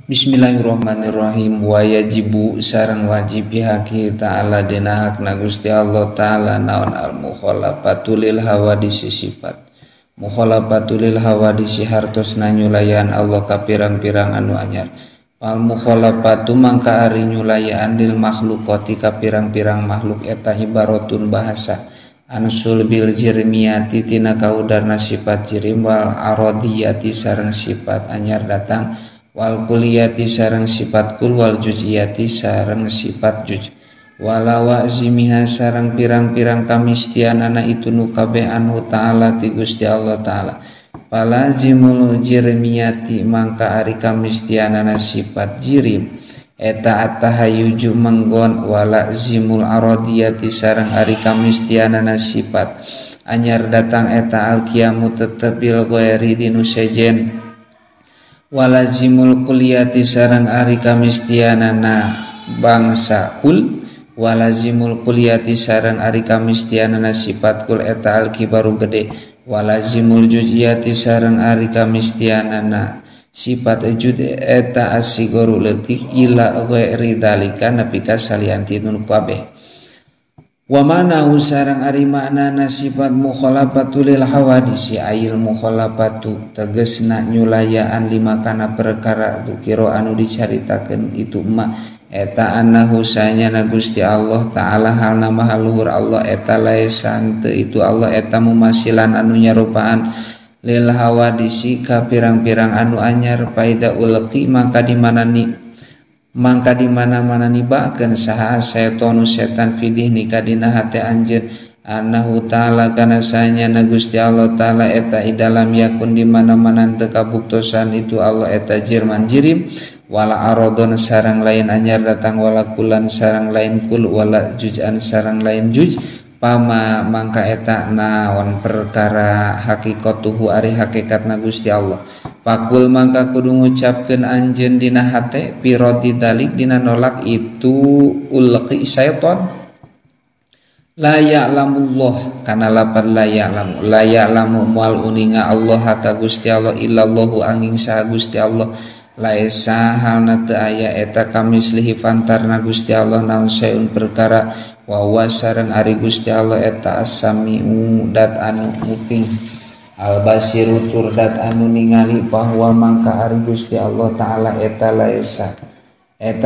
Bismillahirrahmanirrahim. Wa yajibu sareng wajib bihaqi ta'ala dina hakna Gusti Allah ta'ala naon al mukhalafatu lil hawadisi sifat mukhalafatu lil hawadisi hartosna nyulayan Allah ka pirang-pirang anu anyar. Al mukhalafatu mangka ari nyulayaan lil makhluqati ka pirang-pirang makhluk eta ibaratun bahasa ansul bil jirmiyati tina kaudarna sifat jirim wal aradiyati sareng sifat anyar datang wal kuliyati sareng sifat kul wal juz'iyati sareng sifat juz wala wa'zimiha sareng pirang-pirang kamistianana itu nu kabeh anhu ta'ala ti Gusti Allah ta'ala. Palazimul jirmiyati mangka ari kamistianana sifat jirim eta atahayuju menggon wala zimul aradiyati sareng ari kamistianana sifat anyar datang eta alqiyamu tetebil ghairi dinu sejen walazimul kuliyati sareng ari kamistianana bangsa kul walazimul kuliyati sareng ari kamistianana sifat kul eta alkibaru gede walazimul juz'iyati sareng ari kamistianana sifat juz eta asigoru leutik ila ghairi dalika nepi ka salianti nu kabeh. Wa manahu sareng ari maknana sifat mukhalafatu lil hawadisi ayil mukhalafatu tegesna nyulayaan lima kana perkara dukira anu dicaritakeun itu ma eta annahu sanyana Gusti Allah ta'ala halna maha luhur Allah eta laesan teu itu Allah eta mumasilan anu nyarupaan lil hawadisi ka pirang-pirang anu anyar paida ulqi mangka di mana ni mangka di mana-mana nibakeun saha setan setan fidih nikah dina hate anjeun annahu ta'ala kana sanyana Gusti Allah ta'ala eta idalam yakun di mana-mana teu kabuktosan itu Allah eta jirman jirim wala aradon sareng lain anyar datang wala kulan sareng lain kul wala juz'an sareng lain juz pama mangka eta naon perkara hakikatuhu ari hakikatna Gusti Allah. Pakul mangka kudu ngucapkeun anjeun dina hate pirodi dalik dina nolak itu ulqi syaiton la ya'lamullah kana lapan la ya'lamu la ya'lamu moal uninga Allah ka Gusti Allah illallahu angin saha Gusti Allah laesa halna teu aya eta kamislihi fantarna Gusti Allah naon saeun perkara wa huwa sareng ari Gusti Allah eta as-sami'u dat anu nguping al-basiru tur dat anu ningali bahwa mangka ari Gusti Allah ta'ala eta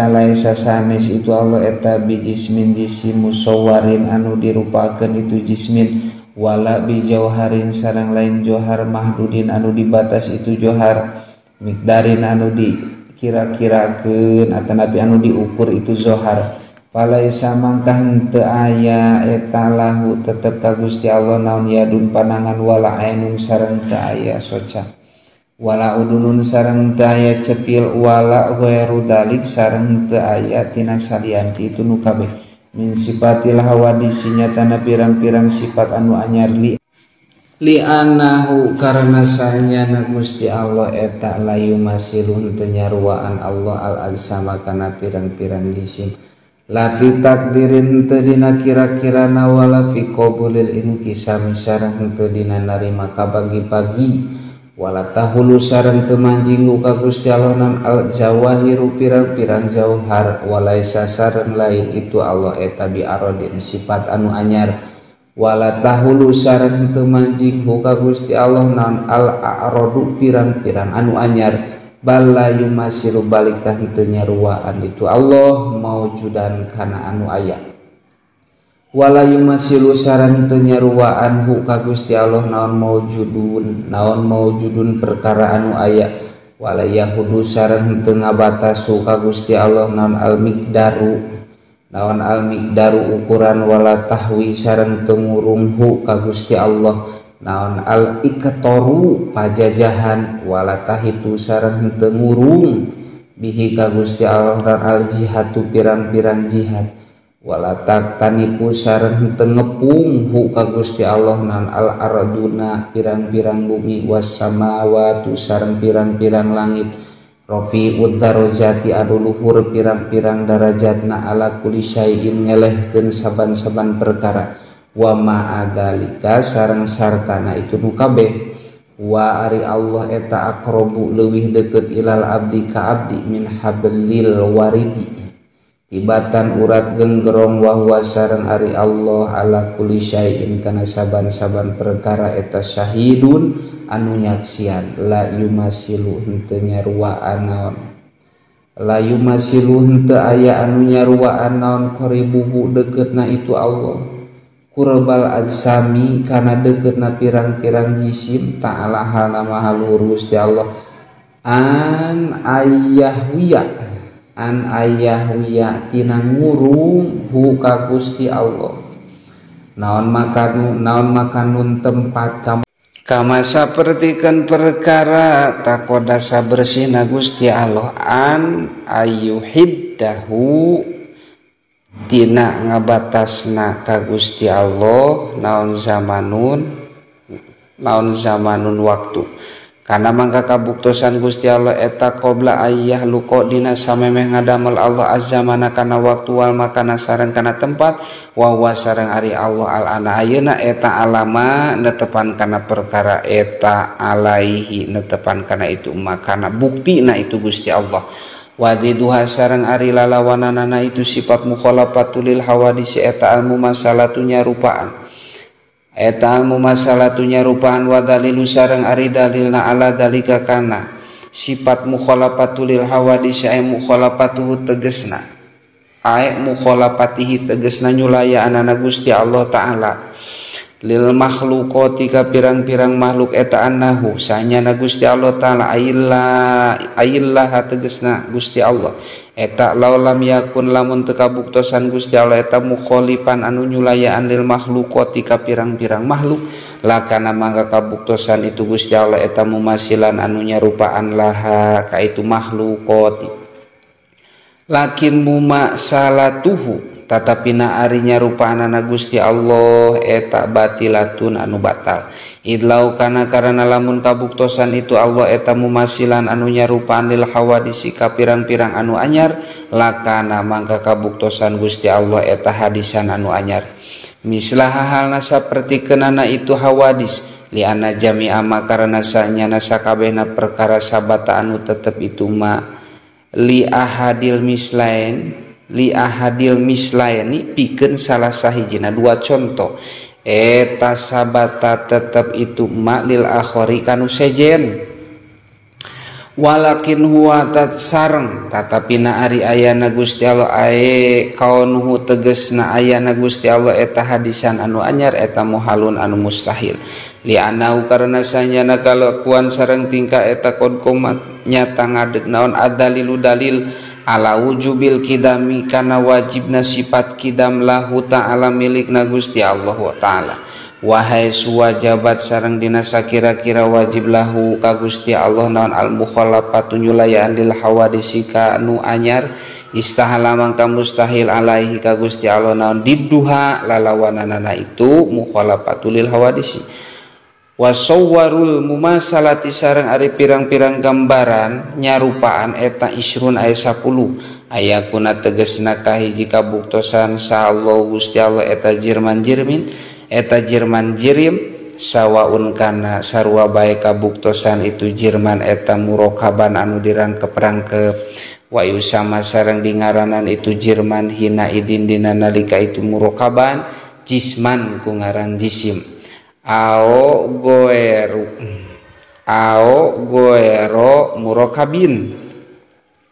laesa sanes itu Allah eta bijismin jisim musawwarin anu dirupakeun itu jismin wala bijauharin sareng lain johar mahdudin anu dibatas itu johar mikdarin anu dikira-kirakeun atanapi anu diukur itu zohar. Falaisa mangka henteu aya eta lahu tetep ka Gusti Allah naon yadun panangan wala ainun sareng teu aya soca wala udunun sareng teu aya cepil wala ghairu dalik sareng teu aya tina salianti itu nu kabeh min sifatil hawadisi nyatana pirang-pirang sifat anu anyar li anahu karena sanyana Gusti Allah eta layu masilun teu nyaruaan Allah al azsama kana pirang-pirang jisim la fi takdirin teu dina kira-kirana wala fi qabulil inkisami sareng teu dina narima kabagi-bagi wala tahulu sareng teu manjing ka Gusti Allah nan al zawahiru pirang-pirang jauhar walaisa sareng lain itu Allah eta bi aradin sifat anu anyar wala tahulu sareng teu manjing ka Gusti Allah nan al a'radu pirang-pirang anu anyar bala yumasiru balik tah henteu nyaruaan itu Allah maujudan kana anu aya wala yumasilu sareng teu nyaruaan hu ka Gusti Allah naon maujudun perkara anu aya wala yahudu sareng henteu ngabatas hu ka Gusti Allah naon al miqdaru ukuran wala tahwi sareng teu ngurung hu ka Gusti Allah naon al iktoru pajajahan wala tahitu sareng henteu ngurung bihi ka Gusti Allah dan al jihatu pirang-pirang jihad wala tanipu sareng henteu ngepung hu ka Gusti Allah naon al arduna pirang-pirang bumi was samawatu sareng pirang-pirang langit rafi'ud darajati anu luhur pirang-pirang darajatna ala kulli syai'in ngelehkeun saban-saban perkara wa ma'adalika sareng sartana itu nu kabeh Wa ari Allah eta aqrabu leuwih deukeut ilal abdi ka abdi min hablil waridi tibatan urat genggerong wa huwa sareng ari Allah ala kulli syai'in kana saban-saban perkara eta syahidun anu nyaksian la yumasilu henteu nyaruaan naon la yumasilu henteu aya anu nyaruaan naon qaribuhu deukeutna itu Allah kurbal azsami kana deukeutna pirang-pirang jisim ta'ala halna maha luhur Gusti Allah an ayahwiya tina ngurung hu ka Gusti Allah naon makanun tempat kama sapertikeun perkara takodasa bersihna Gusti Allah an ayuhiddahu tina ngabatasna ka Gusti Allah naon zamanun waktu kana mangka kabuktosan Gusti Allah eta qabla ayyah luqa dina samemeh ngadamel Allah azzamana kana waktu wal makana sareng kana tempat wa huwa sareng ari Allah al ana ayeuna eta alama netepan kana perkara eta alaihi netepan kana itu makana buktina itu Gusti Allah wadiduha sareng ari lalawananana itu sifat mukhalafatul lil hawadisi eta al mumasalatu nyarupaan eta al mumasalatu nyarupaan wa dalilu sareng ari dalilna ala dalika kana sifat mukhalafatul lil hawadisi ay mukhalafatuhu tegesna ay mukhalafatihi tegesna nyulayaanana Gusti Allah taala lil makhluqati ka pirang-pirang makhluk eta annahu sanyana Gusti Allah taala aillah tegesna Gusti Allah eta laulam yakun lamun teu kabuktosan Gusti Allah eta mukhalifan anu nyulayaan lil makhluqati ka pirang-pirang makhluk lakana mangga kabuktosan itu Gusti Allah eta mumasilan anu nyarupaan laha ka itu makhluqati lakin mumasalatuhu tatapina ari nyarupaanana Gusti Allah eta batilatun anu batal idlau kana karana lamun kabuktosan itu Allah eta mumasilan anu nyarupaan lil hawadisi ka pirang-pirang anu anyar lakana mangka kabuktosan Gusti Allah eta hadisan anu anyar mislaha halna saperti kenana itu hawadis liana jami'a ma karana sanyana sakabehna perkara sabata anu tetep itu ma li ahadil mislaini pikeun salah sahijina dua contoh eta sabata tetep itu ma lil akhori kanu sejen walakin huwa tat sareng tatapina ari ayana Gusti Allah ae kaunuhu tegesna ayana Gusti Allah eta hadisan anu anyar eta muhalun anu mustahil li'annahu karena sanyana kalakuan sareng tingkah eta qad qomat nyata ngadeg naon adalilu dalil ala wujubil kidami kana wajibna sifat kidam lahu ta'ala milikna Gusti Allah wa ta'ala wahai suwajabat sareng dina sakira-kira wajib lahu ka Gusti Allah naon al mukhalafatu nyulayaan lil hawadisi ka nu anyar istahala mangka mustahil alaihi ka Gusti Allah naon didduha lalawananana itu mukhalafatu lil hawadisi wasawwarul mumasalati sareng ari pirang-pirang gambaran nyarupaan eta isrun aya 10 ayakuna tegesna kahiji kabuktosan sahallahu Gusti Allah eta jirman jirmin eta jirman jirim sawaun kana sarua bae kabuktosan itu jirman eta murokaban anu dirangkep-rangkep wa yusama sareng dingaranan itu jirman hina idin dina nalika itu murokaban jisman ku ngaran jisim ao goero murokabin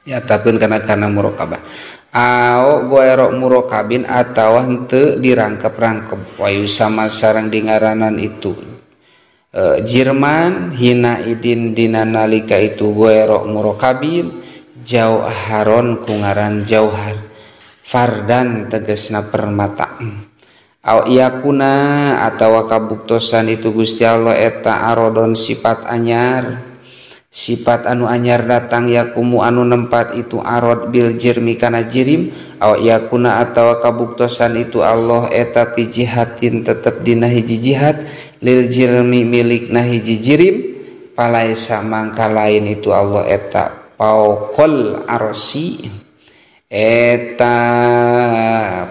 ya tapkeun kana murokabah ao goero murokabin atawa henteu dirangkep-rangkep wayu sama sareng dingaranan itu jirman hina idin dina nalika itu goero murokabin jauharon ku ngaran jauhar fardan tegesna permata aw yakuna atawa kabuktosan itu Gusti Allah eta arodon sifat anyar sifat anu anyar datang yakumu anu nempat itu arod bil jirmi kana jirim aw yakuna atawa kabuktosan itu Allah eta pi jihatin tetep dina hiji jihad lil jirmi milik na hiji jirim palaesa mangka lain itu Allah eta pauqol arsi eta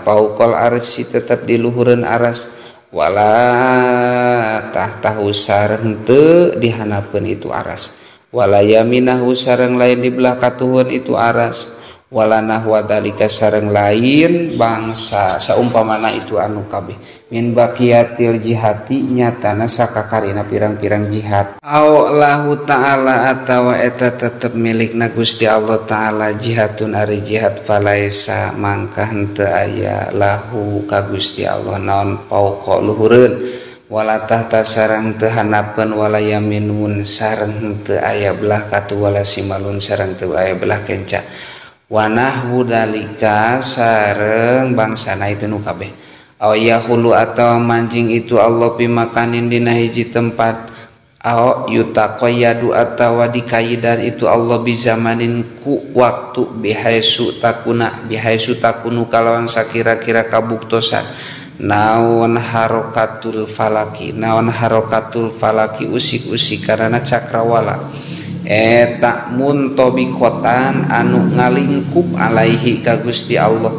paukol arsi tetap di luhureun aras Wala tahtahu sareng teu dihanapeun itu aras. Wala yaminahu sareng lain di belah katuhun itu aras. Wala nahwa dalika sareng lain bangsa saumpamana itu anu kabeh min baqiyatil jihati nyatana sakakarina pirang-pirang jihad. Au lahu ta'ala atawa eta tetep milikna Gusti Allah ta'ala jihatun ari jihad falaisa mangka henteu aya lahu ka Gusti Allah naon pauqa luhureun wala tahta sareng teu hanapeun wala yaminun sareng henteu aya belah katu wala simalun sareng teu aya belah kenca. Wanahwu dalika sareng bangsana itu nu kabeh. Aw yahulu atawa manjing itu Allah pimakanin dina hiji tempat. Aw yutaqayyadu atawa dikaidan itu Allah bizamanin ku waktu bihaisu takuna bihaisu takunu kalawan sakira-kira kabuktosan. Naon harokatul falaki naon harokatul falaki usik-usik karena cakrawala. Eta muntobikotan anu ngalingkup alaihi ka Gusti Allah.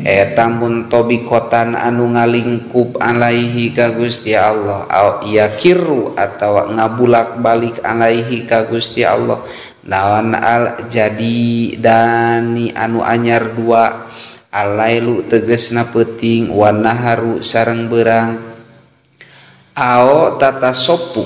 Eta muntobikotan anu ngalingkup alaihi ka Gusti Allah. Au yakiru atawa ngabulak-balik alaihi ka Gusti Allah. Naon al jadi dani anu anyar dua alailu tegesna peuting wan naharu sareng beurang. Au tata sopu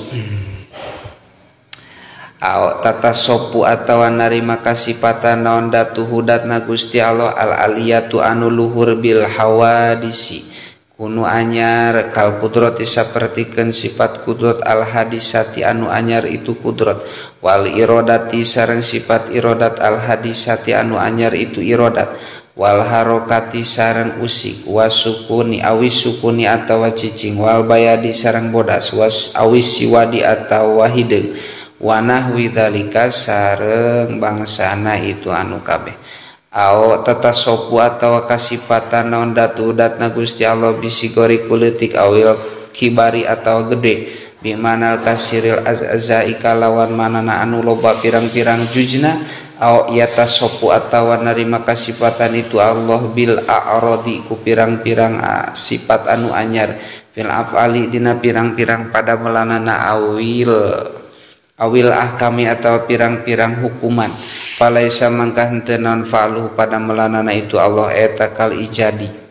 Au tata sopu atawa narima kasipatan naon datu hudatna Gusti Allah al aliyatu anu luhur bil hawadisi kunu anyar kal kudrati sapertikeun sifat kudrat al hadisati anu anyar itu kudrat wal irodati sareng sifat irodat al hadisati anu anyar itu irodat wal harokati sareng usik wasukuni awis sukuni atawa cicing wal bayadi sareng bodas was awis siwadi atawa hideung wanahwi dalika sareng bangsana itu anu kabeh. Au tata sopu atawa kasipatan naon datu udatna Gusti Allah bisigori kuleutik awil kibari atawa gede bimanal kasiril azai kalawan manana anu loba pirang-pirang jujna. Au yata sopu atawa narima kasipatan itu Allah bil a'radi ku pirang-pirang sifat anu anyar fil af'ali dina pirang-pirang pada melanana awil awil ahkami atau pirang-pirang hukuman. Falaisa mangka henteu naon fa'luhu pada melanana itu Allah eta kal ijadi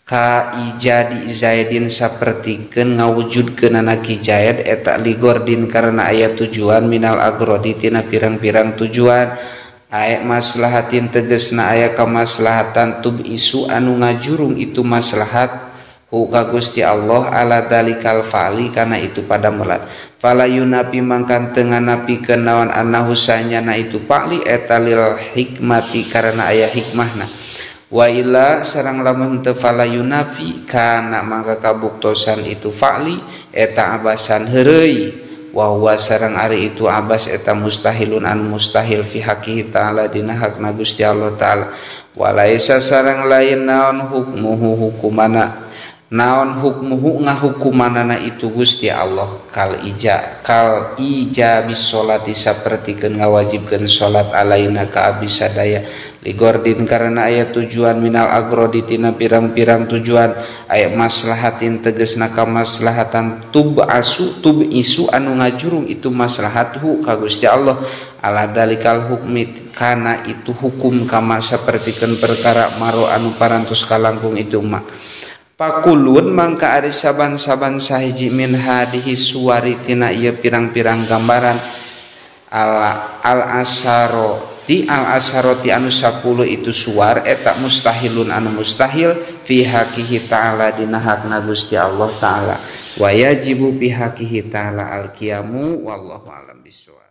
ka ijadi zaidin sapertikeun ngawujudkeunana ki Zaid eta ligordin karena aya tujuan minal agrodi tina pirang-pirang tujuan aya maslahatin tegesna aya kamaslahatan tub isu anu ngajurung itu maslahat hu ka Gusti Allah ala dalikal fa'li kana itu pada melat. Fala yunapi mangkan teu nganapikeun naon annahu sanyana itu fa'li eta lil hikmati karena aya hikmahna. Wa illa sareng lamun teu fala yunafi kana mangka kabuktosan itu fa'li eta abasan heureuy wa huwa sareng ari itu abas eta mustahilun an mustahil fi haqqihi ta'ala dina hakna Gusti Allah ta'ala. Walaisa sareng lain naon hukmuhu hukumana naon hukmuhu ngahukumanana itu Gusti Allah kal ijabis sholati sapertikeun ngawajibkeun salat alaina ka abdi sadaya ligordin karena aya tujuan minal agrodi tina pirang-pirang tujuan aya maslahatin tegesna ka maslahatan tub asu tub isu anu ngajurung itu maslahathu ka Gusti Allah ala dalikal hukmi kana itu hukum kama sapertikeun perkara maro anu parantos kalangkung itu mah. Pakulun mangka ari saban-saban sahiji min hadihi suwari tina ieu pirang-pirang gambaran al asaroti anu 10 itu suwar eta mustahilun anu mustahil fi haqihi ta'ala dina hakna Gusti Allah ta'ala wa yajibu fi haqihi ta'ala al qiyamu wallahu a'lam bissawab.